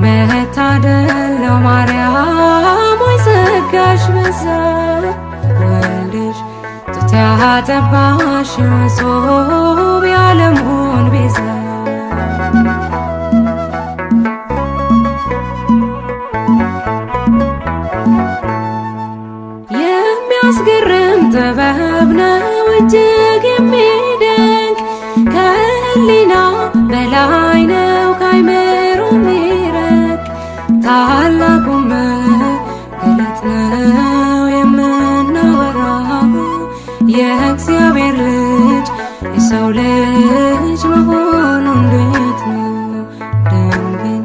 መታደል ነው ማርያም ሆይ ጸጋሽ በዛ፣ ወልድሽ ጡት ያጠባሽ እጹብ የዓለሙን ቤዛ። የሚያስገርም ጥበብ ነው እጅግ የሚደንቅ፣ ከሕሊና በላይ ነው ከአእምሮ የሚረቅ። ታላቁ መገለጥ ነው የምናወራው፣ የእግዚአብሔር ልጅ የሰው ልጅ መሆኑ እንዴት ነው? ድንግል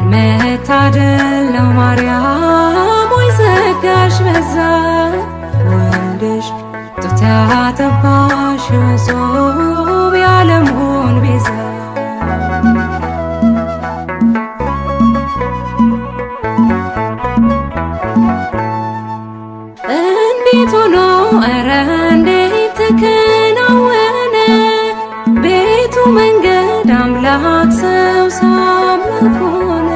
ምን መታደል ነው ማርያም ሆይ ጸጋሽ በዛ፣ ወልድሽ ጡት ያጠባሽ እጹብ የዓለሙን ቤዛ። እንዴት ሆኖ ኧረ እንዴት ተከናወነ? ቤቱ መንገድ አምላክ ሰው ሰው አምላክ ሆነ።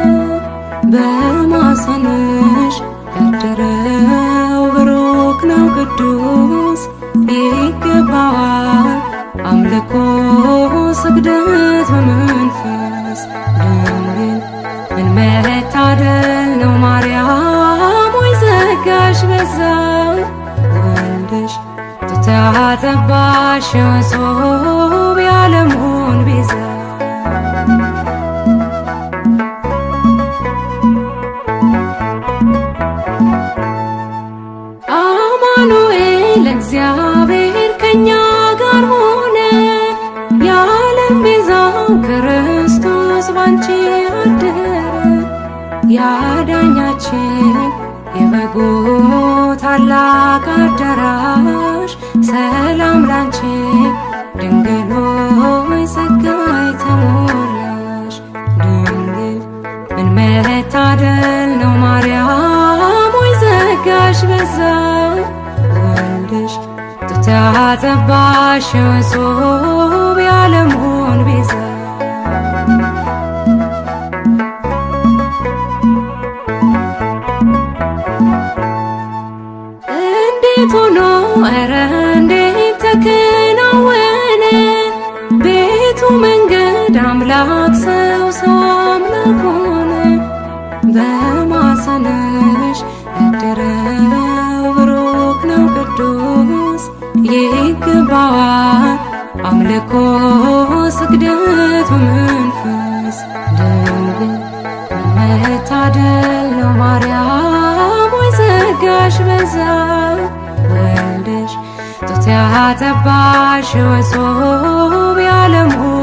በማኅፀንሽ ያደረው ብሩክ ነው ቅዱስ፣ ይገባዋል አምልኮ ስግደት በመንፈስ። ድንግል ምን መታደል ነው ማርያም ሆይ ጸጋሽ በዛ፣ ወልድሽ ጡት ያጠባሽ እጹብ የዓለሙን ቤዛ። አማኑኤል እግዚአብሔር ከኛ ጋር ሆነ፣ የዓለም ቤዛው ክርስቶስ ባንቺ አደረ። ያዳኛችን የበጉ ታላቅ አዳራሽ፣ ሰላም ላንቺ ድንግል ሆይ ጸጋ የተሞላሽ። ድንግል ምን መታደል ነው ማርያም ሆይ ጸጋሽ በዛ፣ ወልድሽ ጡት ያጠባሽ እጹብ የዓለሙን ቤዛ። እንዴት ሆኖ ኧረ እንዴት ተከናወነ? ቤቱ መንገድ አምላክ ሰው ሰው አምላክ ሆነ። በማኅፀንሽ ያደረው ብሩክ ነው ቅዱስ፣ ይገባዋል አምልኮ ስግደት በመንፈስ። ድንግል ምን መታደል ነው ማርያም ሆይ ጸጋሽ በዛ፣ ወልድሽ ጡት ያጠባሽ እጹብ የዓለሙን